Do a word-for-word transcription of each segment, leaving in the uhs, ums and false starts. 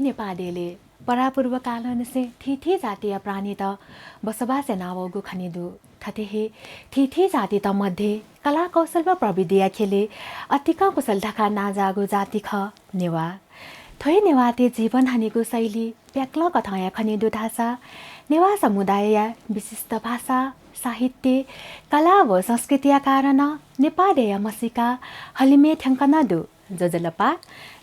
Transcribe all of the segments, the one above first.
नेपाः देय्‌लय् परापूर्व कालंनिसें थीथी जातिया प्राणीत बसोबास यानावःगु खने दु। थथे हे थीथी जातित मध्ये कला कौशल व प्रविधिया ख्यलय् अतिकं कुशल धकाः नांजाःगु जाति खः नेवाः। थ्व हे नेवाःतय् जीवन हनेगु शैली प्याक्लं कथंया खने दु धाःसा नेवाः समुदायया विशिष्ट भाषा, साहित्य, कला व संस्कृतिया कारणं नेपाः देय्‌या म्हसीका हलिमय् थ्यंक नं दु। ज्वजलपा,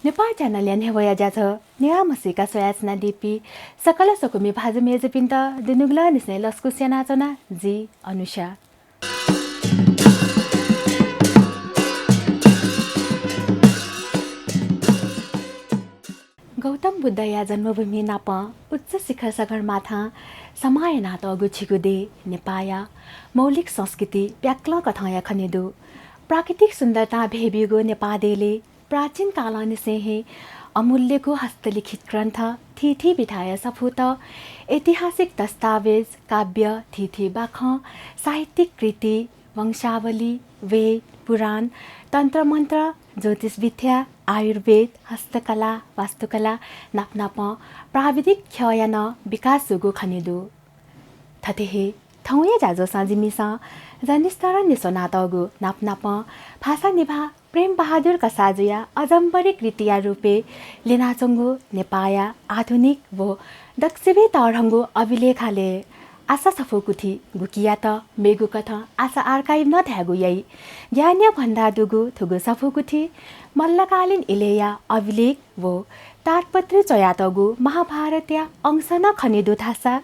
नेपाः च्यानलया न्ह्यब्वया ज्याझ्वः नेवाः म्हसीका स्वयाच्वनादीपिं सकल स्वकुमि भाजु मय्‌जुपिन्त दुनुगलंनिसें लसकुस यानाच्वना, जि अनुषा। गौतम बुद्धया जन्मभूमि नापं उच्च शिखर सगरमाथां समाः यानातःगु झीगु देय् नेपाःया मौलिक संस्कृति प्याक्लं कथंया खने दु। प्राकृतिक सुन्दरतां भय्‌ब्यूगु नेपाः देय्‌लय् प्राचीन कालंनिसें हे अमूल्यगु हस्तलिखित ग्रन्थ, थीथी विधाया सफूत, ऐतिहासिक दस्तावेज, काव्य, थीथी बाखं, साहित्यिक कृति, वंशावली, वेद, पुराण, तन्त्रमन्त्र, ज्योतिष विद्या, आयुर्वेद, हस्तकला, वास्तुकला नापनापं प्राविधिक ख्यःया नं विकास जूगु खने दु। थथे हे थौंया ज्याझ्वलय् जिमिसं जनस्तरं न्ह्यस्वनातःगु नापनापं भाषा निभाः प्रेम बहादुर कसाःजुया अजम्बरी कृतिया रूपय् ल्यनाच्वंगु नेपाःया आधुनिक व दक्वसिबें तःधंगु अभिलेखालय आशा सफूकुथि गुकियात मेगु कथं आशा आर्काइभ नं धायेगु याइ। ज्ञानया भण्डार दुगु थुगु सफूकुथि मल्लकालीन इलय्‌या अभिलेख व ताडपत्री च्वयातःगु महाभारतया अंश नं खने दु धाःसा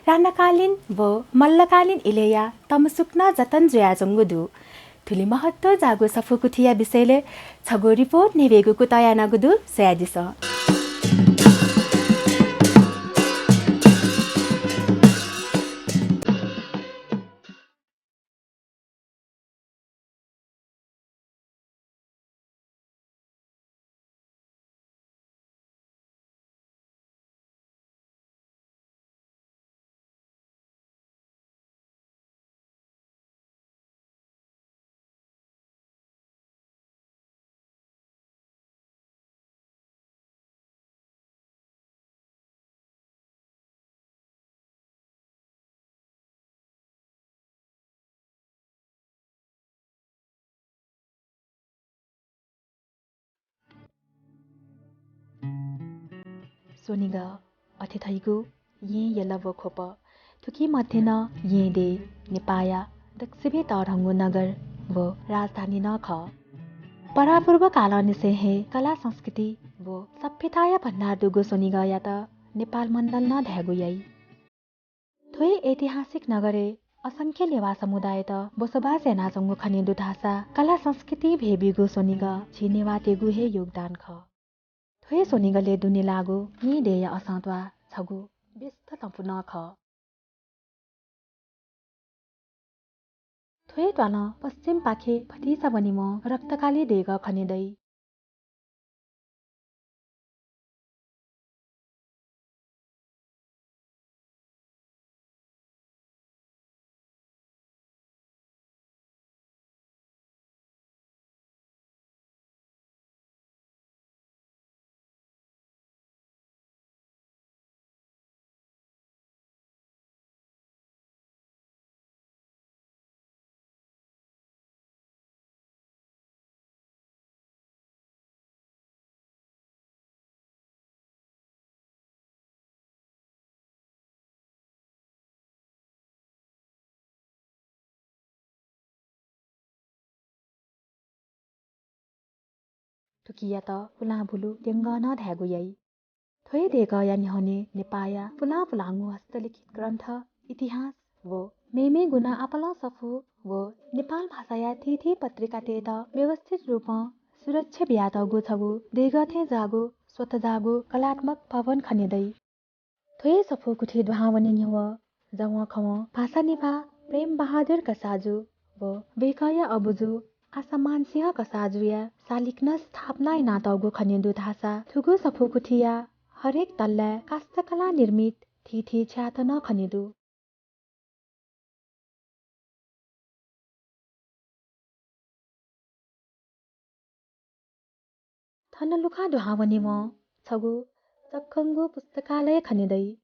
राणाकालीन व मल्लकालीन इलय्‌या तमसुक नं जतन जुयाच्वंगु दु। थुलि महत्व जाःगु सफूकुथिया विषयलय् छगू रिपोर्ट न्ह्यब्वयेगु कुतः यानागु दु, स्वयादिसँ। स्वनिगः अथे धइगु येँ यल व ख्वप, थुकी मध्ये नं येँ देय् नेपाःया दक्वसिबें तःधंगु नगर व राजधानी नं खः। परापूर्व कालंनिसें हे कला संस्कृति व सभ्यताया भण्डार दुगु स्वनिगःयात नेपाल मण्डल नं धायेगु याइ। थ्व हे ऐतिहासिक नगरय् असंख्य नेवाः समुदायत बसोबास यानाच्वंगु खने दु धाःसा कला संस्कृति भय्‌ब्यूगु स्वनिगः झी नेवाःतय्‌गु हे योगदान खः। थ्व हे स्वनिगलय् दुने लाःगु येँ देय्‌या असं त्वाः छगू व्यस्त लँपु नं खः। थ्व हे त्वालं पश्चिमपाखे भतिचा वनेवं रक्तकाली देगः खने दइ। थुकियात पुलांबुलु द्यंगः नं धायेगु याइ। थ्व हे देगःया न्ह्यःने नेपाःया पुलांपुलांगु हस्तलिखित ग्रन्थ, इतिहास व मेमेगु नं आपालं सफू व नेपाल भाषाया थीथी पत्रिकातय्‌त व्यवस्थित रूपं सुरक्षा बियातःगु छगू देगः थें जाःगु स्वतःजाःगु कलात्मक भवन खने दइ। थ्व हे सफूकुथि दुहां वने न्ह्यः जवंखवं भाषा निभाः प्रेम बहादुर कसाःजु व वय्‌कःया अबुजु आशामान सिंह कसाःजुया सालिक नं स्थापना यानातःगु खने दु धाःसा थुगु सफूकुथिया हरेक तल्लाय् काष्ठकला निर्मित थीथी छ्यात नं खने दु। थन लुखां दुहां वनेवं छगू तक्कंगु पुस्तकालय खने दइ।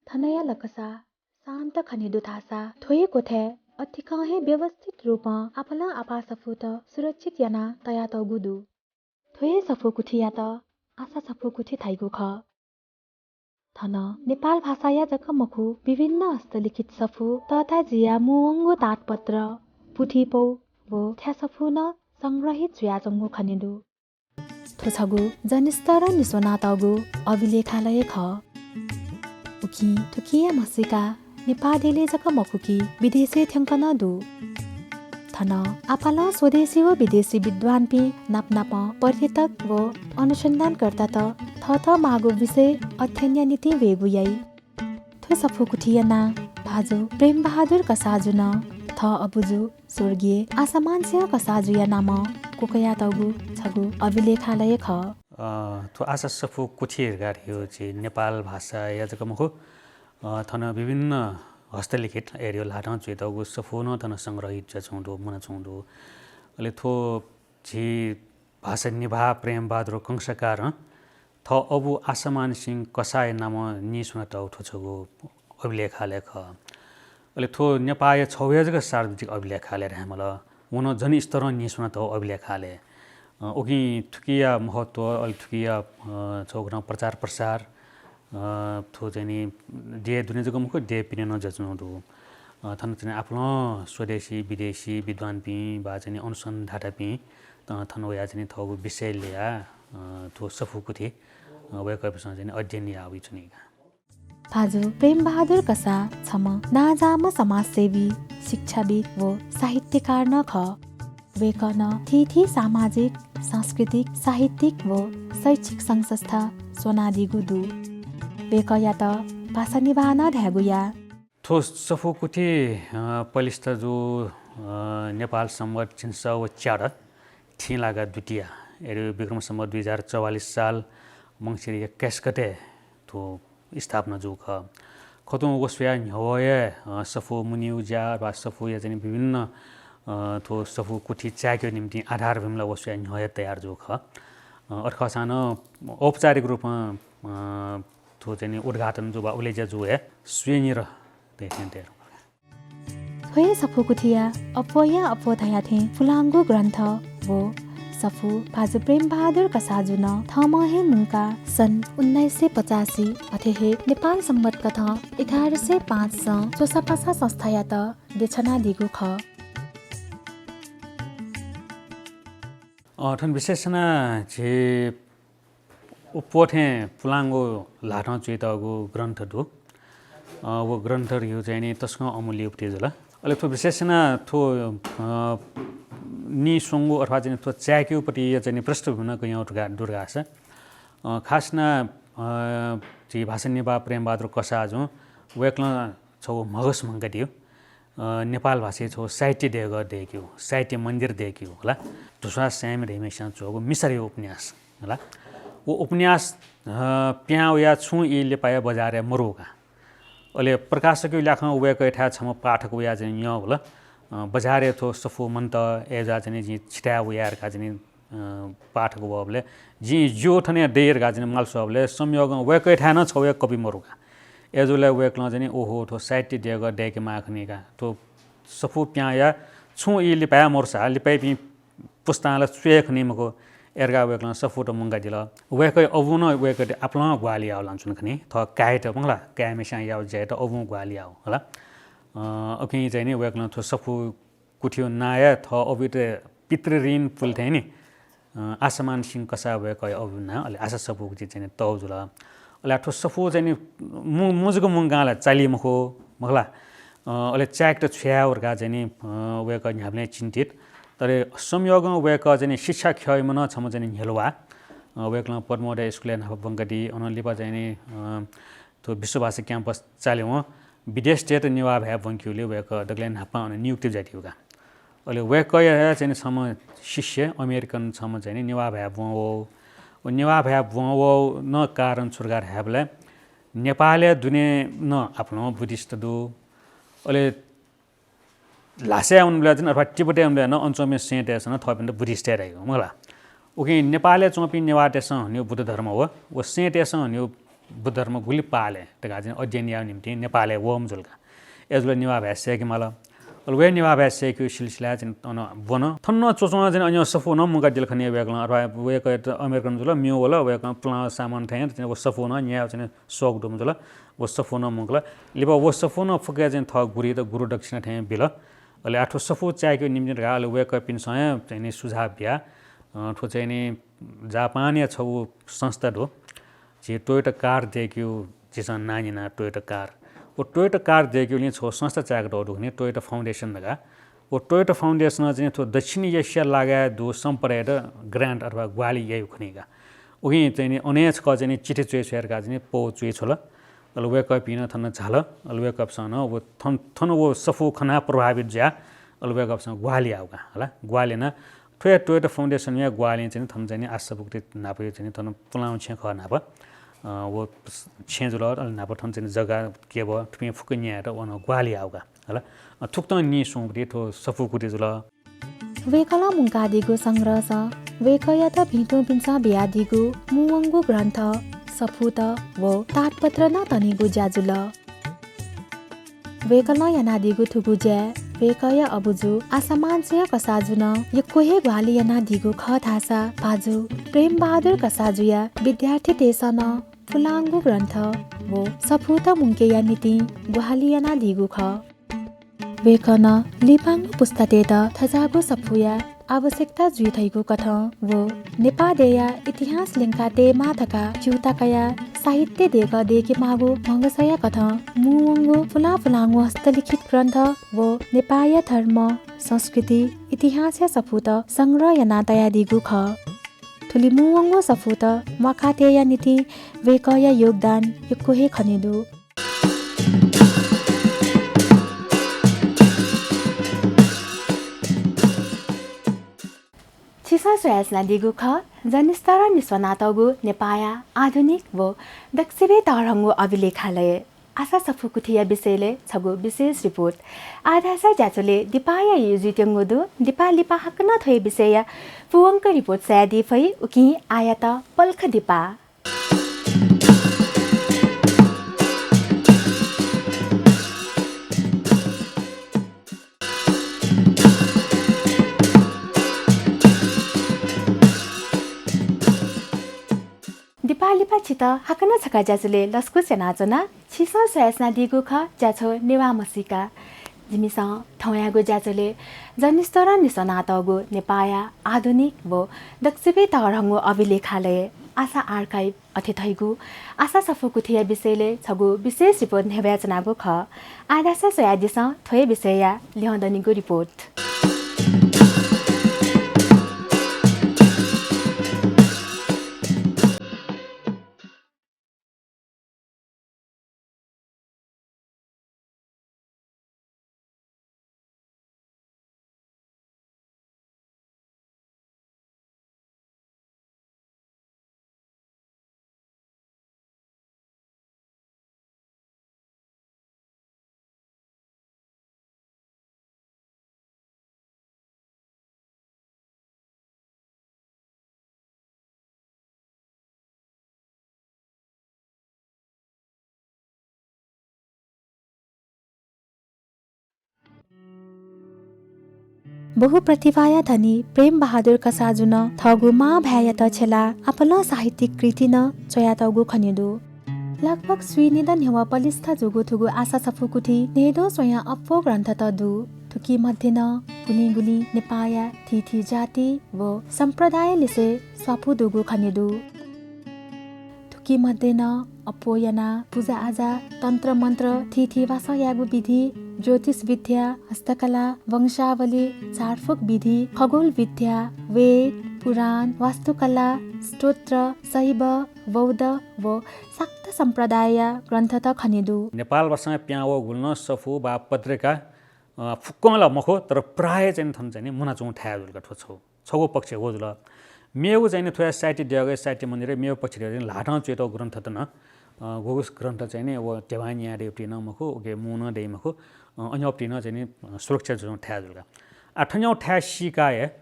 थनया लकसा शान्त खने दु धाःसा थ्व हे क्वथाय् अतिकं हे व्यवस्थित रूपं आपालं आपाः सफूत सुरक्षित यानाः तयातःगु दु। थ्व हे सफू कुथियात आशा सफू कुथि धाइगु खः। थन नेपाल भाषाया जक मखु, विभिन्न हस्तलिखित सफू, तःताय् जुयाः मुंवंगु तातपत्र, पुथीपौ व थ्यासफू नं संग्रहित जुयाच्वंगु खने दु। थ्व छगू जनस्तरं निस्वनातःगु अभिलेखालय खः। उकिं थुकिया म्हसीका नेपाः देलय् जक मखु कि विदेशय् थ्यंक नं दु। थन आपालं स्वदेशी व विदेशी विद्वानपिं नापनापं पर्यटक व अनुसन्धानकर्तात थःत माःगु विषय अध्ययनया निंतिं वयेगु याइ। थ्व सफू कुथिया नां भाजु प्रेमबहादुर कसाःजु नं थः अबुजु स्वर्गीय आशामान सिंह कसाःजुया नामं क्वकयातःगु छगू अभिलेखालय खः। अ, थ्व आशा सफू कुथि धकाः धइगु झी नेपाल भाषाया जक मखु, अ, थन विभिन्न हस्तलिखित, अय् धइगु ल्हातं च्वयातःगु सफू नं थन संग्रहित जुयाच्वंगु दु, मुनाच्वंगु दु। अले थ्व झी भाषा निभाः प्रेमबहादुर कंसाकारं थः अबु आशामान सिंह कसाःया नामं नीस्वनातःगु थ्व छगू अभिलेखालय खः। अले थ्व नेपाःया छगू हे जक सार्वजनिक अभिलेखालय धायेमाल। व नं जनस्तरं नीस्वनातःगु अभिलेखालय। अ, उकिं थुकिया महत्व, अले थुकिया, अ, छगू नं प्रचार प्रसार, अ, थ्व चाहिँ नि देय् दुने जक मखु, देय् पिने नं जुयाच्वंगु दु। अ, थन चाहिँ नि आपालं स्वदेशी, विदेशी विद्वानपिं वा चाहिँ नि अनुसन्धातापिं, अ, थन वयाः चाहिँ नि थःगु विषय ल्ययाः, अ, थ्व सफू कुथि, अ, वय्कःपिन्सं चाहिँ नि अध्ययन याः वइच्वनी का। भाजु प्रेमबहादुर कसाः छम्ह नांजाःम्ह समाजसेवी, शिक्षाविद् व साहित्यकार नं खः। वय्कलं थीथी सामाजिक, सांस्कृतिक, साहित्यिक व शैक्षिक संस्था स्वनादीगु दु। वय्कःयात भाषा निभाः नं धायेगु याः। थ्व सफू कुथि, अ, पलिस्था जू, अ, नेपाल संवत् झिंसः व च्यादँ, थिंलागा द्वितीया, अय् धइगु विक्रम संवत् दुई हजार चौवालिस साल मंसिर एक्काइस गते थ्व स्थापना जूगु खः। खतुं व स्वयाः न्ह्यवः हे, अ, सफू मुनीगु ज्या वा सफूया चाहिँ नि विभिन्न, अ, थ्व सफू कुथि चाय्केगु निंतिं आधार भूमि ला व स्वयाः न्ह्यवः हे तयार जूगु खः। अ, अथे खःसां नं औपचारिक रूपं, अ, थ्व चाहिँ नि उद्घाटन जू वा उलेज्या जू हे स्वीनिर दइथें दयेधुंकल। थ्व हे सफू कुथिया अप्वःया अप्वः धयाथें पुलांगु ग्रन्थ व सफू भाजु प्रेमबहादुर कसाःजुं थःम्हं हे मुंकाः सन् उन्नाइस सय पचासी, अथे हे नेपाल संवत् कथं एघार सय पाँचं स्वसापासा संस्थायात देछानादीगु खः। अ, थन विशेष यानाः झी अप्वःथें पुलांगु ल्हातं च्वयातःगु ग्रन्थ दु। अ, व ग्रन्थ धइगु चाहिँ नि तसकं अमूल्य उपति जुल। अले थ्व विशेष यानाः थ्व, अ, नीस्वंगु अथवा चाहिँ नि थ्व चाय्केगु पतिया चाहिँ नि पृष्ठभूमि नं कयागु दु धकाः, दु धकाः धाःसा, अ, खास यानाः, अ, झी भाषा निभाः प्रेमबहादुर कसाःजुं वय्कलं छगू म्हगस म्हंकादीगु, अ, नेपाल भाषाय् छगू साहित्य देगः दय्केगु, साहित्य मन्दिर दय्केगु, हला। धुस्वां साय्मि धइम्हेस्यां च्वःगु मिसातय् उपन्यास, हला। व उपन्यास, अ, पिहां वयाः छुं ई लिपाया बजारय् मदुगु का। अले प्रकाशकया ल्याखं वय्कःयाथाय् छम्ह पाठक वयाः चाहिँ नि न्यंवल, अ, बजारय् थ्व सफू मन्त, अय्जुयाः चाहिँ नि जिं छिथाय् वये धकाः चाहिँ नि अ, पाठक वःबलय् जिं ज्यू थन दये धकाः चाहिँ नि माल स्वःबलय् संयोगं वय्कःयाथाय् नं छगू हे कपि मदु का। अय्जूगुलिं वय्कलं चाहिँ नि ओहो, थ्व साहित्य देगः दय्केमाः खनी का। थ्व सफू पिहां वयाः छुं ई लिपाया मदुसा लिपायापिं पुस्तां ला च्वये खनी मखु। अय् धकाः वय्कलं सफूत मुंकादिल। वय्कःया अबुं नं वय्कःयात आपालं ग्वाहालि याः वनाच्वन खनी। थः काय्‌यात मखु ला, काय्‌म्हेस्यां याःगु ज्यायात अबुं ग्वाहालि याः वल। अ, उकिं चाहिँ नि वय्कलं थ्व सफू कुथिया नां हे थः अबुयात पितृऋण पुले थें नि, अ, आशामान सिंह कसाः वय्कःया अबुया नां, अले आशा सफू कुथि चाहिँ नि तःगु जुल। अले थ्व सफू चाहिँ नि मु-, मु जक मुंकाः ला चाली मखु, मखु ला। अ, अले चाय्केत छु याये धकाः चाहिँ नि, अ, वय्कः न्ह्याबलें चिन्तित। तर संयोगं वय्कः चाहिँ नि शिक्षा ख्यःयाम्ह नं छम्ह चाहिँ नि न्ह्यलुवा। अ, वय्कलं पद्मोदय स्कुलय् न्हापा ब्वंकादी, अनं लिपा चाहिँ नि, अ, थ्व विश्वभाषा क्याम्पस चालेवं विदेश देशय् नेवाः भाय् ब्वंकेगुलिं वय्कः दकलय् न्हापां अन नियुक्ति जुयादीगु का। अले वय्कःया हे चाहिँ नि छम्ह शिष्य अमेरिकन छम्ह चाहिँ नि नेवाः भाय् ब्वं वः। व नेवाः भाय् ब्वं वःगु नं कारण छु धकाः धायेबलय् नेपालय् दुने नं आपालं बुद्धिस्ट दु। अले ल्हासाय् वनेबलय् चाहिँ अथवा तिब्बतय् वनेबलय् नं अन च्वंम्ह सेंटय्‌सं नं थःपिन्त बुद्धिस्टय् धाइगु, मखु ला। उकिं नेपालय् च्वंपिं नेवाःतय्‌सं हनेगु बुद्ध धर्म व, व सेंतय्‌सं हनेगु बुद्ध धर्म गुलि पाः ले धकाः चाहिँ अध्ययन यायेगु निंतिं नेपालय् वःम्ह जुल का। अय्‌जूगुलिं नेवाः भाय् सय्‌के माल। अले वय् नेवाः भाय् सय्‌केगु सिलसिलाय् चाहिँ अन ब्वन। थन च्वच्वं चाहिँ अन सफू नं मुंकादिल खनी वय्‌कलं, अथवा वय्‌कः अमेरिकन जुल, म्ये वल, वय्‌कलं पुलांगु सामान थें चाहिँ व सफू नं न्यायेगु चाहिँ सःगु दुम्ह जुल। व सफू नं मुंकल। लिपा व सफू नं फुक्कं चाहिँ थः गुरुइत गुरु दक्षिणा थें बिल। अले आः थ्व सफू चायेकेगु निंतिं धकाः अले वय्‌कःपिन्सं हे चाहिँ नि सुझाव बिया। अ, थ्व चाहिँ नि जापानया छगू संस्था दु। झी Toyota car दय्‌केगु झीसं नां न्यना Toyota car। व Toyota car दय्‌केगुलिं छगू संस्था चायेकातःगु दु खनी, Toyota Foundation धकाः। व Toyota Foundation नं चाहिँ नि थ्व दक्षिण एसिया लागाय् दुगु सम्प्रदायत grant अथवा ग्वाहालि याइगु खनी का। उकिं चाहिँ नि अन हे छकः चाहिँ नि चिठी च्वय् छ्वये धकाः चाहिँ नि पौ च्वय् छ्वल। अले वय्‌कःपिं नं थन झाल। अले वय्‌कःपिन्सं नं व थन, थन व सफू खनाः प्रभावित जुयाः अले वय्‌कःपिन्सं ग्वाहालि याःगु का, हला, ग्वाहालि यानाः थ्व हे Toyota Foundation या ग्वाहालिं चाहिँ नि थन चाहिँ नि आशा सफू कुथि न्हापा चाहिँ नि थन पुलांगु छेँ खः न्हापा, अ, व छेँ जुल, अले न्हापा थन चाहिँ नि जग्गा, केब, थुपिं फुक्क न्यायेत व नं ग्वाहालि याःगु का, हला। अ, थुकथं निं स्वंगु थ्व सफू कुथि जुल। वय्‌कलं मुंकादीगु संग्रहसं वय्‌कःयात भिंतुंपिन्सं बियादीगु मुंवंगु ग्रन्थ, सफूत व ताडपत्र नं तनेगु ज्या जुल। वय्‌कलं यानादीगु थुगु ज्याय् वय्‌कःया अबुजु आशामान स्वया कसाःजुं यक्व हे ग्वाहालि यानादीगु खः धाःसा भाजु प्रेमबहादुर कसाःजुया विद्यार्थीतय्‌सं नं पुलांगु ग्रन्थ व सफूत मुंकेया निंतिं ग्वाहालि यानादीगु खः। वय्‌कलं लिपांगु पुस्तातय्‌त थज्याःगु सफूया आवश्यकता जुइ धइगु कथं व नेपाः देय्‌या इतिहास ल्यंका तयेमाः धकाः च्यूताः कयाः साहित्य देगः दय्‌के माःगु म्हगसया कथं मुंवंगु पुलां पुलांगु हस्तलिखित ग्रन्थ व नेपाःया धर्म, संस्कृति, इतिहासया सफूत संग्रह यानाः तयादीगु खः। थुलि मुंवंगु सफूत म्वाका तयेया निंतिं वय्‌कःया योगदान यक्व हे खने दु। छिसं स्वयाच्वनादीगु खः, जनस्तरं निस्वनातःगु नेपाःया आधुनिक व दक्वसिबें तःधंगु अभिलेखालय आशा सफू कुथिया विषयलय् छगू विशेष रिपोर्ट। आः धाःसा ज्याझ्वलय् दिपाया ई जुइत्यंगु दु। दिपा लिपा हाकनं थ्व हे विषयया पूवंक रिपोर्ट स्वयादी फइ, उकिं आःयात पलख दिपा। दिपा लिपा छितः हाकनं छकः ज्याझ्वलय् लसकुस यानाच्वना। छिसं स्वयाच्वनादीगु खः ज्याझ्वः नेवाः म्हसीका। जिमिसं थौंयागु ज्याझ्वलय् जनस्तरं निस्वनातःगु नेपाःया आधुनिक व दक्वसिबें तःधंगु अभिलेखालय आशा आर्काइभ अथे धइगु आशा सफू कुथिया विषयलय् छगू विशेष रिपोर्ट न्ह्यब्वयाच्वनागु खः। आः धाःसा स्वयादिसँ थ्व हे विषयया ल्यं दनिगु रिपोर्ट। बहुप्रतिभाया धनी प्रेमबहादुर कसाःजुं थःगु मांभाय्‌यात छ्यलाः आपालं साहित्यिक कृति नं च्वयातःगु खने दु। लगभग स्वीनिदँ न्ह्यः पलिस्था जूगु थुगु आशा सफू कुथि न्हय्‌दँ स्वयां अप्वः ग्रन्थत दु। थुकी मध्ये नं गुलिं गुलिं नेपाःया थीथी जाति व सम्प्रदाय लिसे स्वापू दुगु खने दु। थुकी मध्ये नं अप्वः यानाः पुजा आजा, तन्त्र मन्त्र, थीथी भासं यायेगु विधि, ज्योतिष विद्या, हस्तकला, वंशावली, झारफुक विधि, खगोल विद्या, वेद, पुराण, वास्तुकला, स्तोत्र, शैव, बौद्ध व शाक्त सम्प्रदायया ग्रन्थत खने दु। नेपाल भासं पिहां वःगु गुलि नं सफू वा पत्रिका, अ, फुक्कं ला मखु, तर प्रायः चाहिँ नि थन चाहिँ नि मुनाच्वंगु थाय् जुल का थ्व छगू। छगू पक्ष व जुल। मेगु चाहिँ नि थ्वया साहित्य देगः, साहित्य मन्दिरय् मेगु पक्ष देगः चाहिँ नि ल्हातं च्वयातःगु ग्रन्थत नं, अ, गुगु ग्रन्थ चाहिँ नि व ध्यबा न्याये दइगु नं मखु, उकी मू नं दइ मखु, अ, अन्योल नं चाहिँ नि, अ, सुरक्षा जुयाच्वंगु थाय् जुल का। आः थन्योल थाय् सीकाः हे, अ,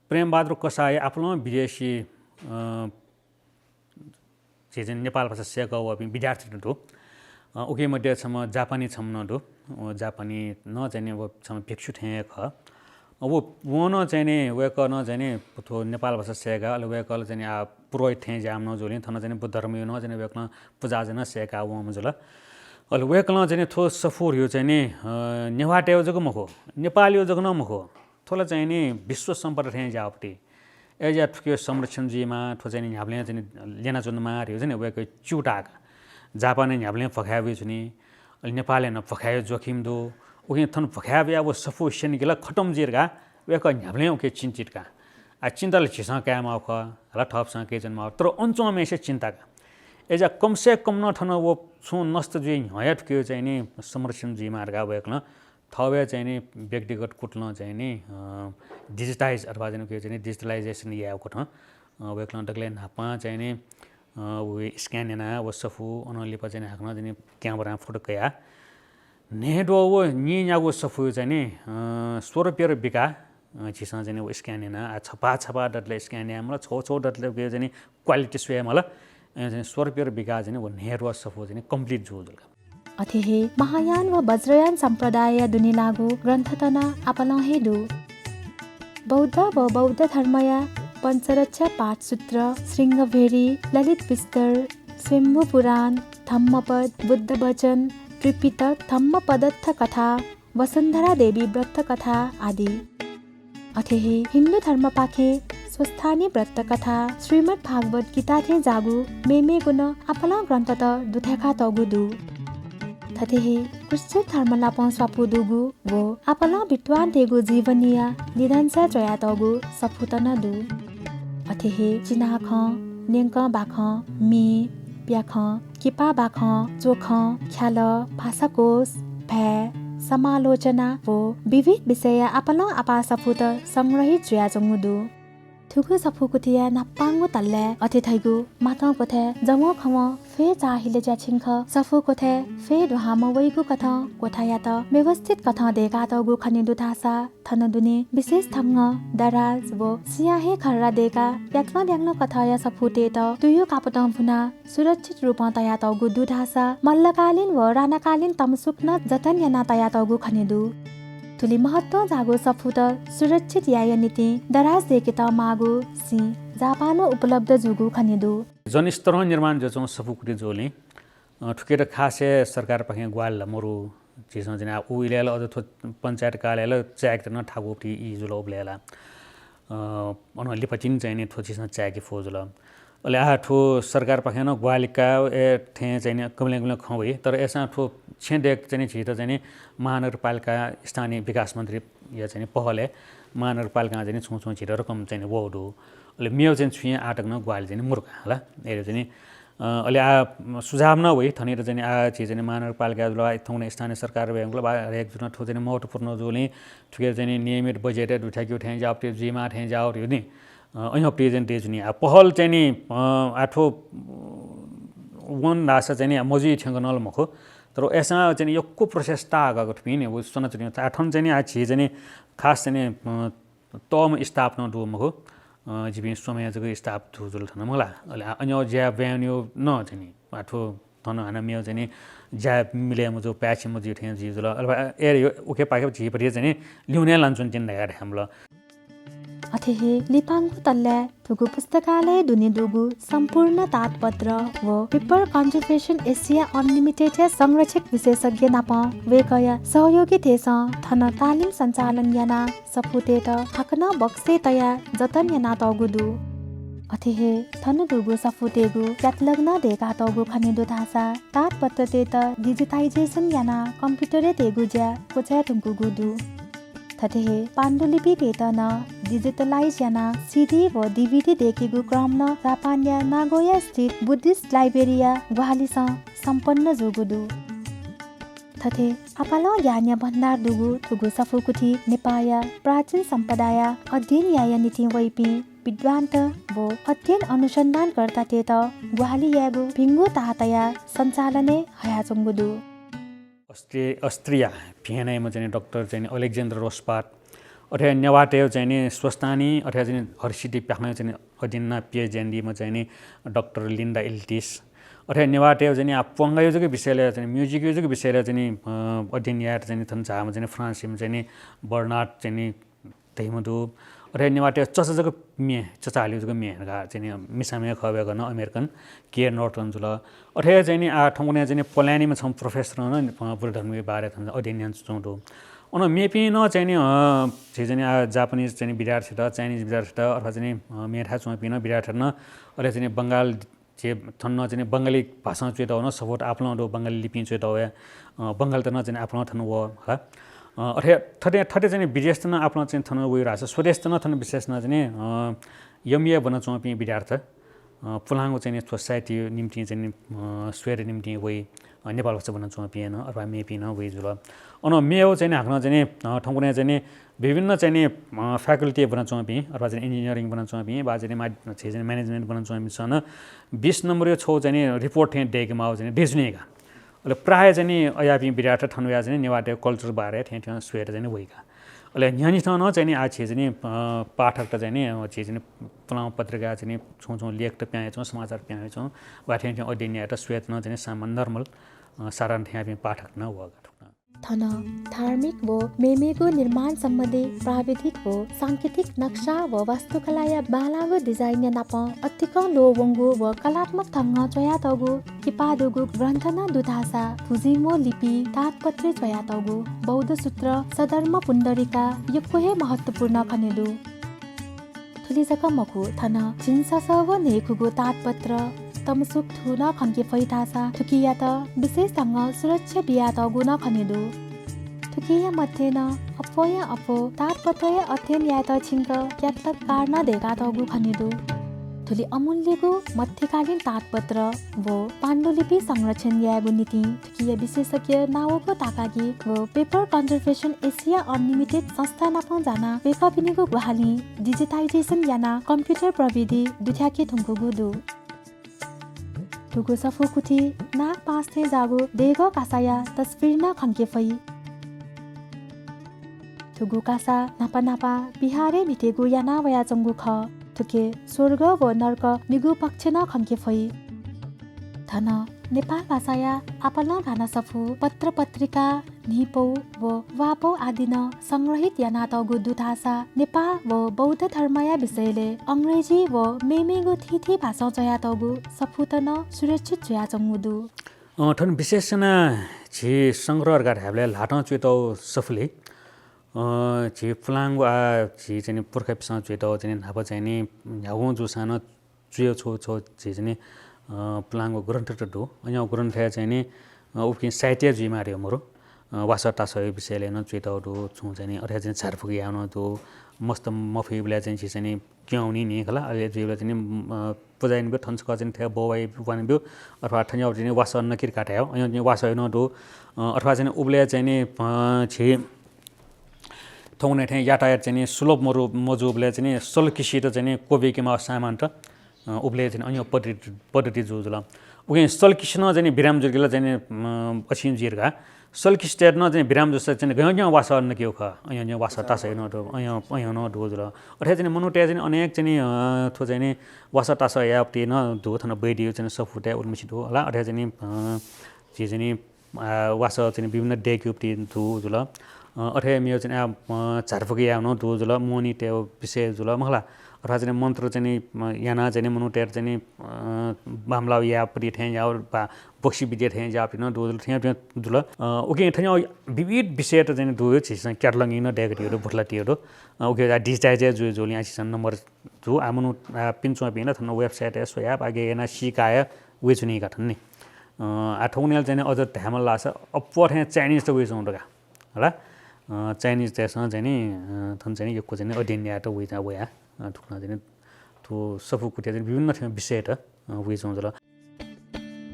प्रेमबहादुर कसाःया आपालं विदेशी, अ, झी चाहिँ नेपाल भाषा सय्‌का वःपिं विद्यार्थी दु। अ, उकी मध्ये छम्ह जापानी छम्ह नं दु। अ, जापानी नं चाहिँ नि व छम्ह भिक्षु थें हे खः। अ, व, वं नं चाहिँ नि, वय्‌कलं चाहिँ नि थ्व नेपाल भाषा सय्‌का, अले वय्‌कलं चाहिँ नि आ पुरोहित थें ज्या याःम्ह नं जुलिं, थन चाहिँ नि बुद्ध धर्मया नं चाहिँ नि वय्‌कलं पुजा याना सय्‌का वंम्ह जुल। अले वय्‌कलं चाहिँ नि थ्व सफू धइगु चाहिँ नि, अ, नेवाःतय्‌गु जक मखु, नेपालीगु जक नं मखु, थ्व ला चाहिँ नि विश्व सम्पदा थें ज्या याःगु पति। अय्‌जुयाः थुकिया संरक्षण जुइमाः, थ्व चाहिँ नि न्ह्याबलें चाहिँ नि ल्यनाच्वनेमाः धइगु चाहिँ नि वय्‌कः च्यूताः का। जापानय् न्ह्याबलें भ्वखाय् वइच्वनी, अले नेपालय् नं भ्वखाय्‌या जोखिम दु। उकिं थन भ्वखाय् वयाः व सफू स्यनी कि ला खतम जुइ धकाः वय्‌कः न्ह्याबलें उकी चिन्तित का। आ, चिन्ता ला झीसं कायेमाःगु खः, हला थःपिन्सं कयाच्वनेमाःगु, तर अन च्वंम्हय्‌सिया चिन्ता का। अय्‌जुयाः कम से कम नं थन व छुं नष्ट जुइ न्ह्यः हे थुकिया चाहिँ नि संरक्षण जुइमाः धकाः वय्‌कलं थःगु हे चाहिँ नि व्यक्तिगत कुतलं चाहिँ नि, अ, digitize अथवा चाहिँ नि, चाहिँ नि digitalization यायेगु कथं, अ, वय्‌कलं दकलय् न्हापां चाहिँ नि, अ, व scan यानाः व सफू अनं लिपा चाहिँ नि हाकनं चाहिँ नि camera-ं photo कयाः न्हय्‌द्वः व नीन्यागू सफू चाहिँ नि, अ, स्वरूपया बिकाः, अ, झीसं चाहिँ नि व scan यानाः, आ, छपा छपा दतले scan याये माल, छौ छौ दतले उकिया चाहिँ नि quality स्वये माल। अ, चाहिँ नि स्वरूपया बिकाः चाहिँ नि व न्हय्‌द्वः सफू चाहिँ नि complete जूगु जुल का। अथे हे महायान व वज्रयान सम्प्रदायया दुने लाःगु ग्रन्थ नं आपालं हे दु। बौद्ध व बौद्ध धर्मया पञ्चरक्षा पाठ सूत्र, शृङ्गभेरी, ललित विस्तर, स्वयम्भू पुराण, धम्मपद, बुद्ध वचन, त्रिपिटक, धम्मपदत्थ कथा, वसुन्धरा देवी व्रत कथा आदि। अथे हे हिन्दू धर्मपाखें स्वस्थानी व्रत कथा, श्रीमद् भागवत गीता थें ज्याःगु मेमेगु नं आपालं ग्रन्थत दुथ्याकातःगु दु। थथे हे क्रिश्चियन धर्म नापं स्वापू दुगु व आपालं विद्वानतय्‌गु जीवनीया निदंश च्वयातःगु सफूत नं दु। अथे हे चिनाखँ, न्यंकं बाखं, म्ये, प्याखं, किपा बाखं, च्वखं, ख्यालः, भाषाकोश, भाय्, समालोचना व विविध विषयया आपालं आपाः सफूत संग्रहित जुयाच्वंगु दु। थुगु सफूकुथिया न्हापांगु तल्लाय् अथे धइगु मातं क्वथाय् जवंखवं फय् चाःहिला ज्याछिंक सफूकुथिइ फय् दुहां मवइगु कथं क्वथायात व्यवस्थित कथं दय्‌कातःगु खने दु धाःसा थन दुने विशेष ढंगं दराज व सियाँ हे खर्रा दय्‌काः याकनं ब्याकनं कथंया सफूतय्‌त तुयु कापतं भुनाः सुरक्षित रूपं तयातःगु दु धाःसा मल्लकालीन व राणाकालीन तमसुक नं जतन यानाः तयातःगु खने दु। थुलि महत्वं जाःगु सफूत सुरक्षित यायेया निंतिं दराज दय्‌केत माःगु सिं जापानं उपलब्ध जूगु खने दु। जनस्तरं निर्माण जुयाच्वंगु सफूकुथि जूगुलिं, अ, थुकियात खास हे सरकारपाखें ग्वाहालि ला मदु। झीसं चाहिँ नि आ उ इलय् ला अझ थ्व पञ्चायत कार्यालयय् ला चायेकेत नं थाकु पति ई जुल उबलय् ला। अ, अनं लिपा तिनि चाहिँ नि थ्व झीसं चायेके फु जुल। अले आः थ्व सरकारपाखें नं ग्वाहालि काये थें चाहिँ नि कमलय् कमलय् खँ वइ, तर अय्‌सां थ्व छेँ दय्‌क चाहिँ नि झीत चाहिँ नि महानगरपालिका स्थानीय विकास मन्त्रीया चाहिँ नि पहलय् महानगरपालिकां चाहिँ नि छुं छुं झीत रकम चाहिँ नि वःगु दु। अले मेगु चाहिँ नि छुं हे आःतक नं ग्वाहालि चाहिँ नि मदु का हला। अले चाहिँ नि, अ, अले आः सुझाव नं वइ, थनित चाहिँ नि आः झी चाहिँ नि महानगरपालिका जुल, थौंकन्हय् स्थानीय सरकार वयेगु ला बा हरेक जुन थ्व चाहिँ नि महत्वपूर्ण जूगुलिं थुके चाहिँ नि नियमित बजेट दुथ्याकेगु थें ज्याःगु पति, जुइमाः थें ज्याःगु पति नि। अ, अय्‌नं पति चाहिँ नि दय्‌जुनि। आ पहल चाहिँ नि, अ, आ थ्व वन धाःसा चाहिँ नि मजुइ थ्यंक नं ला मखु, तर अय्‌सां चाहिँ नि यक्व process ताःहाकःगु थुपिं नि व स्वनाच्वनी। आ थन चाहिँ नि आ झी चाहिँ नि खास चाहिँ नि, अ, तःम्ह staff नं दु मखु, अ, जिपिं स्वम्हय् जक staff दु जुल थन मला। अले आ अन्यौ ज्या ब्वाँय् वनेगु नं चाहिँ नि आ थ्व थन हानं मेगु चाहिँ नि ज्या मिले मजू, पाय्‌छि मजू थें जुइ जुल। अले बा, ए, उखेपाखे झीपति चाहिँ नि लिउने लानाच्वनी तिनि धकाः धायेमाल। अथे हे लिपांगु तल्लाय् थुगु पुस्तकालय दुने दुगु सम्पूर्ण तातपत्र व Paper Conservation Asia Unlimited-या संरक्षक विशेषज्ञ नाप वय्‌कःया सहयोगीतय्‌सं थन तालिम सञ्चालन यानाः सफूतय्‌त हाकनं बक्सय् तयाः जतन यानातःगु दु। अथे हे थन दुगु सफूतय्‌गु catalog नं दय्‌कातःगु खने दु धाःसा तातपत्रतय्‌त digitization यानाः computer-य् तयेगु ज्या क्वचाये धुंकूगु दु। थथे हे पाण्डुलिपितय्‌त नं digitalize यानाः CD व DVD दय्‌केगु क्रम नं जापानया नागोया स्थित Buddhist Library-या ग्वाहालिसं सम्पन्न जूगु दु। थथे आपालं ज्ञानया भण्डार दुगु थुगु सफूकुथि नेपाःया प्राचीन सम्पदाया अध्ययन यायेया निंतिं वइपिं विद्वान्त व अध्ययन अनुसन्धानकर्तातय्‌त ग्वाहालि यायेगु भिंगु ताः तयाः सञ्चालनय् हयाच्वंगु दु। अस्ट्रे-, अस्ट्रिया भियनायाम्ह चाहिँ नि डाक्टर चाहिँ नि अलेक्जेन्डर रोसपार्ट, अथे नेवाःतय् चाहिँ नि स्वस्तानी, अथे चाहिँ नि हरसिद्धि प्याखं चाहिँ नि अध्ययन याना PhD यानादीम्ह चाहिँ नि डाक्टर लिन्डा इल्टिस। अथे नेवाःतय् चाहिँ नि आ प्वंगायु जक विषयलय् चाहिँ नि, music यु जक विषयलय् चाहिँ नि, अ, अध्ययन यायेत चाहिँ नि थन झाःम्ह चाहिँ नि फ्रान्सयाम्ह चाहिँ नि बर्नार्ड चाहिँ नि धइम्ह दु। अथे नेवाःतय् चचा जक म्ये, चचा हालियु जक म्ये धकाः चाहिँ नि मिसाम्ह खः वय्कः नं American, के नर्टन जुल। अथे चाहिँ नि आ थौंकन्हय् चाहिँ नि पोल्यान्डयाम्ह छम्ह professor नं, अ, बुद्ध धर्मया बारे थन अध्ययन यानाच्वंगु दु। अन मेपिं नं चाहिँ नि, अ, झी चाहिँ नि आ Japanese चाहिँ नि विद्यार्थीत, Chinese विद्यार्थीत अथवा चाहिँ नि, अ, मेथाय् च्वंपिं नं विद्यार्थीत नं, अथे चाहिँ नि बंगाल झी थन नं चाहिँ नि बंगाली भाषां च्वयातःगु नं सफूत आपालं दु, बंगाली लिपिं च्वयातःगु, अ, बंगालीत नं चाहिँ नि आपालं थन वः हला। अ, अथे थथे, थथे चाहिँ नि विदेशत नं आपालं चाहिँ नि थन वइ धाःसा स्वदेशत नं थन विशेष नं चाहिँ नि, अ, MA ब्वनाच्वंपिं विद्यार्थी, अ, पुलांगु चाहिँ नि थ्व साहित्यया निंतिं चाहिँ नि, अ, स्वयेत निंतिं वइ, अ, नेपाल भाषा ब्वनाच्वंपिं नं अथवा मेपिं नं वइ जुल। अन मेगु चाहिँ नि हाकनं चाहिँ नि, अ, थौंकन्हय् चाहिँ नि विभिन्न चाहिँ नि, अ, faculty ब्वनाच्वंपिं अथवा चाहिँ नि engineering ब्वनाच्वंपिं वा चाहिँ नि मा-, झी चाहिँ नि management ब्वनाच्वंपिन्सं नं बीस नम्बरया छगू चाहिँ नि report थें दय्केमाःगु चाहिँ नि दयेच्वनी का। अले प्रायः चाहिँ नि अज्याःपिं विद्यार्थी थन वयाः चाहिँ नि नेवाःतय् culture बारे थें थें स्वयेत चाहिँ नि वइ का। अले न्ह्यःने नं चाहिँ नि आ झी चाहिँ नि, अ, पाठकत चाहिँ नि, अ, झी चाहिँ नि पुलांगु पत्रिकाय् चाहिँ नि छुं छुं लेखत पिहां वयाच्वं, समाचार पिहां वयाच्वं, वा थें थें अध्ययन यायेत स्वयेत नं चाहिँ नि सामान्य normal, अ, साधारण थेंपिं पाठकत नं वः का थुकथं। थन धार्मिक व मेमेगु निर्माण सम्बन्धी प्राविधिक व सांकेतिक नक्सा व वास्तुकलाया बांलाःगु design या नाप अतिकं ल्वःवंगु व कलात्मक ढंगं च्वयातःगु किपा दुगु ग्रन्थ नं दु धाःसा भुजिंमू लिपि तातपत्रय् च्वयातःगु बौद्ध सूत्र सद्धर्म पुण्डरीका यक्व हे महत्त्वपूर्ण खने दु। थुलि जक मखु, थन झिंससः व न्हय्खुगु तातपत्र, तमसुक थू नं खंके फइ धाःसा थुकियात विशेष ढंगं सुरक्षा बियातःगु नं खने दु। थुकिया मध्ये नं अप्वःया अप्वः तातपत्रया अध्ययन यायेत छिंक catalog card नं दय्कातःगु खने दु। थुलि अमूल्यगु मध्यकालीन तातपत्र व पाण्डुलिपि संरक्षण यायेगु निंतिं थुकिया विशेषज्ञ नावोको ताकागी व Paper Conservation Asia Unlimited संस्था नाप जानाः वय्कःपिनिगु ग्वाहालिं digitization यानाः computer प्रविधि दुथ्याके धुंकूगु दु। थुगु सफूकुथि नागपास थें जाःगु देगः कासाया तस्वीर नं खंके फइ। थुगु कासा न्हापा न्हापा बिहारय् म्हितेगु याना वयाच्वंगु खः। थुके स्वर्ग व नर्क निगू पक्ष नं खंके फइ। थन नेपाल भाषाया आपालं भाना सफू, पत्र पत्रिका, न्हिपौ व वापौ आदि नं संग्रहित यानातःगु दु धाःसा नेपाल व बौद्ध धर्मया विषयलय् अंग्रेजी व मेमेगु थीथी भाषां च्वयातःगु सफूत नं सुरक्षित जुयाच्वंगु दु। अँ, थन विशेष यानाः झी संग्रह धकाः धायेबलय् ल्हातं च्वयातःगु सफुलिइ, अँ, झी पुलांगु आ, झी चाहिँ नि पुर्खापिसं च्वयातःगु चाहिँ नि न्हापा चाहिँ नि न्ह्यागुं जूसां नं च्वय् छगू छगू झी चाहिँ नि, अँ, पुलांगु ग्रन्थत दु। अज्याःगु ग्रन्थय् चाहिँ नि, अँ, उकिं साहित्य जुइमाः धइगु मरु। अँ, वासः तासःया विषयलय् नं च्वयातःगु दु, छुं चाहिँ नि अथे चाहिँ नि झारफुक याःगु नं दु। मस्त मफुइबलय् चाहिँ झी चाहिँ नि क्यं वनी नि खला, अले जुइबलय् चाहिँ नि, अ, पुजा यानाब्यु, थन छकः चाहिँ नि थथे बौबाइ वानाब्यु, अथवा थन चाहिँ नि वासः नकित काताय्, अन चाहिँ नि वासः नं दु, अ, अथवा चाहिँ नि उबलय् चाहिँ नि, अ, झी थौंकन्हय् थें यातायात चाहिँ नि सुलभ मरु-, मजूबलय् चाहिँ नि सलकिसित चाहिँ नि क्वब्याकेमाःगु सामानत, अ, उबलय् चाहिँ नि अज्याःगु पद्धति, पद्धति जू जुल। उकिं सलकिसि नं चाहिँ नि बिरामी जुल कि ला चाहिँ नि, अ, अछिं जुइ धकाः सलकिसितय्त नं चाहिँ बिरामी जूसा चाहिँ गय् गय् वासः नकेगु खः। अज्याःगु वासः तासःया नं दु, अज्याःगु, अज्याःगु नं दु जुल। अथे हे चाहिँ मनूतय् चाहिँ अनेक चाहिँ, अ, थ्व चाहिँ वासः तासः याःगु पति नं दु, थन बैद्यया चाहिँ सफूतय् उलिमछि दु हला। अथे हे चाहिँ, अ, झी चाहिँ, अ, वासः चाहिँ विभिन्न दय्केगु पति दु जुल। अ, अथे हे मेगु चाहिँ, अ, झारफुक याःगु नं दु जुल, मोहनी तयेगु विषय जुल मखला। अथवा चाहिँ मन्त्र चाहिँ, अ, यानाः चाहिँ मनूतय्त चाहिँ, अ, बांमलाः याःगु पति थें याःगु वा बक्सी विद्या थें ज्याःपिं नं दु जुल, थें पिं जुल। अ, उकिं थज्याःगु विविध विषयत चाहिँ दु, झीसं cataloging नं दय्कातयागु दु, भुतलातयागु दु। अ, उकिं digitize जुइ जूलिं आ झीसं नम्बर दु, आ मनू, आ, पिने च्वंपिं नं थन website-य् स्वयाः, आ, गय् यानाः सीकाः वइच्वनी का थन नि। अ, आ थौंकन्हय् ला चाहिँ अझ धायेमाल धाःसा अप्वः थें Chinese त वइच्वंगु दु का। हला? अ, Chinese-तय्सं चाहिँ नि, अ, थन चाहिँ नि यक्व चाहिँ नि अध्ययन यायेत वइ, वया, अ, थुकथं चाहिँ नि थ्व सफूकुथिया चाहिँ विभिन्न थें विषयत, अ, वइच्वंगु जुल।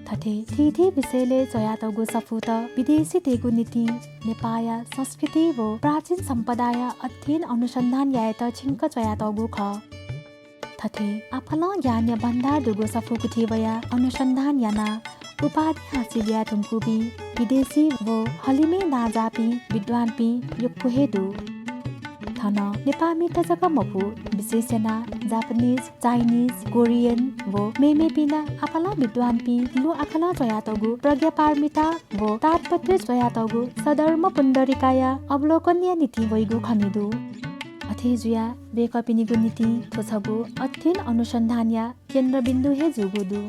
थथे थीथी विषयलय् च्वयातःगु सफूत विदेशीतय्गु निंतिं नेपाःया संस्कृति व प्राचीन सम्पदाया अध्ययन अनुसन्धान यायेत छिंक च्वयातःगु खः। थथे आपालं ज्ञानया भण्डार दुगु सफूकुथि वयाः अनुसन्धान यानाः उपाधि हासिल याये धुंकूपिं विदेशी व हलिमय् नांजाःपिं विद्वानपिं यक्व हे दु। थन नेपाःमित जक मखु, विशेष यानाः जापानिज, चाइनिज, कोरियन व मेमेपिं नं आपालं विद्वानपिं लुँ आखलं च्वयातःगु प्रज्ञा पारमिता व तात्पत्य च्वयातःगु सद्धर्म पुण्डरीकाया अवलोकनया निंतिं वइगु खने दु। अथे जुयाः वय्कःपिनिगु निंतिं थ्व छगू अध्ययन अनुसन्धानया केन्द्रबिन्दु हे जूगु दु।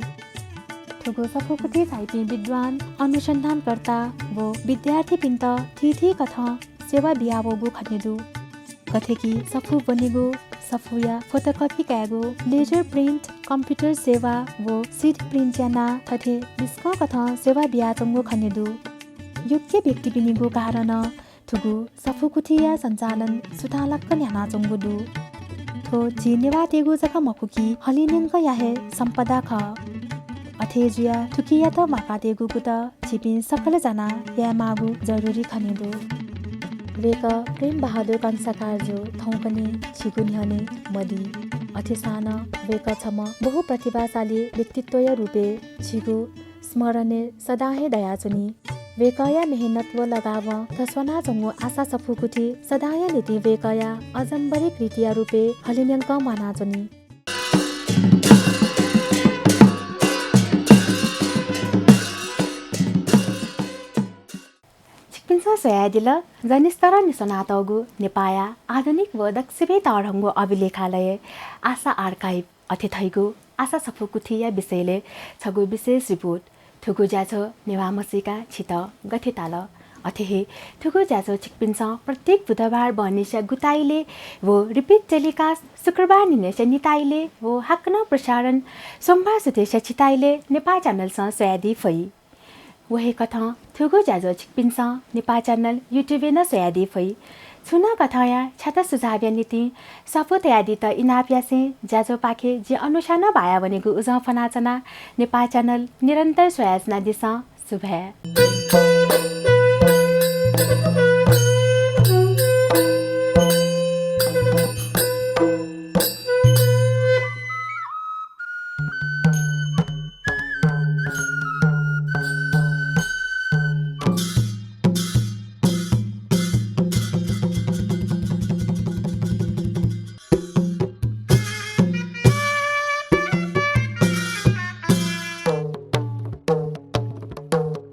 थुगु सफूकुथि झाइपिं विद्वान, अनुसन्धानकर्ता व विद्यार्थीपिन्त थीथी कथं सेवा बियावःगु खने दु। गथे कि सफू ब्वनेगु, सफूया photocopy कायेगु, laser print, computer सेवा व sheet print यानाः थथे लिसकं कथं सेवा बियाच्वंगु खने दु। योग्य व्यक्तिपिनिगु कारणं थुगु सफूकुथिया सञ्चालन सुथांलाक्क न्ह्यानाच्वंगु दु। थ्व झी नेवाःतय्गु जक मखु कि हलिंन्यंकया हे सम्पदा खः। अथे जुयाः थुकियात म्वाकातयेगु कुतः झीपिं सकल जानाः यायेमाःगु जरुरी खने दु। वय्कः प्रेम बहादुर कंसाकारजु थौंकन्हय् झीगु न्ह्यःने मदी। अथेसां नं वय्कः छम्ह बहुप्रतिभाशाली व्यक्तित्वया रूपय् झीगु स्मरणय् सदां हे दयाच्वनी। वय्कःया मेहनत व लगावं थस्वानाच्वंगु आशा सफूकुथि सदांया निंतिं वय्कःया अजम्बरी कृतिया रूपय् हलिंन्यंकं म्वानाच्वनी। छिकपिन्सं स्वयादिल, जनस्तरं न्ह्यसनातःगु नेपाःया आधुनिक व दक्वसिबें तःधंगु अभिलेखालय आशा आर्काइभ अथे धइगु आशा सफूकुथिया विषयलय् छगू विशेष रिपोर्ट। थुगु ज्याझ्वः नेवाः म्हसीका छित गथे ताल? अथे हे थुगु ज्याझ्वः छिकपिन्सं प्रत्येक बुधबार बहनिसिया गुताइलय् व repeat telecast शुक्रबार न्हिनय्सिया निताइलय् व हाकनं प्रसारण सोमबार सुथय्सिया छिताइलय् नेपाः च्यानलसं स्वयादी फइ। व हे कथं थुगु ज्याझ्वः छिकपिन्सं नेपाः च्यानल YouTube-य् नं स्वयादी फइ। छुं नं कथंया छ्यात सुझावया निंतिं स्वापू तयादीत इनाप यासें ज्याझ्वःपाखे जिं अनुशां नं बाया वनेगु उजं फ्वनाच्वना। नेपाः च्यानल निरन्तर स्वयाच्वनादिसँ। सुभाय्।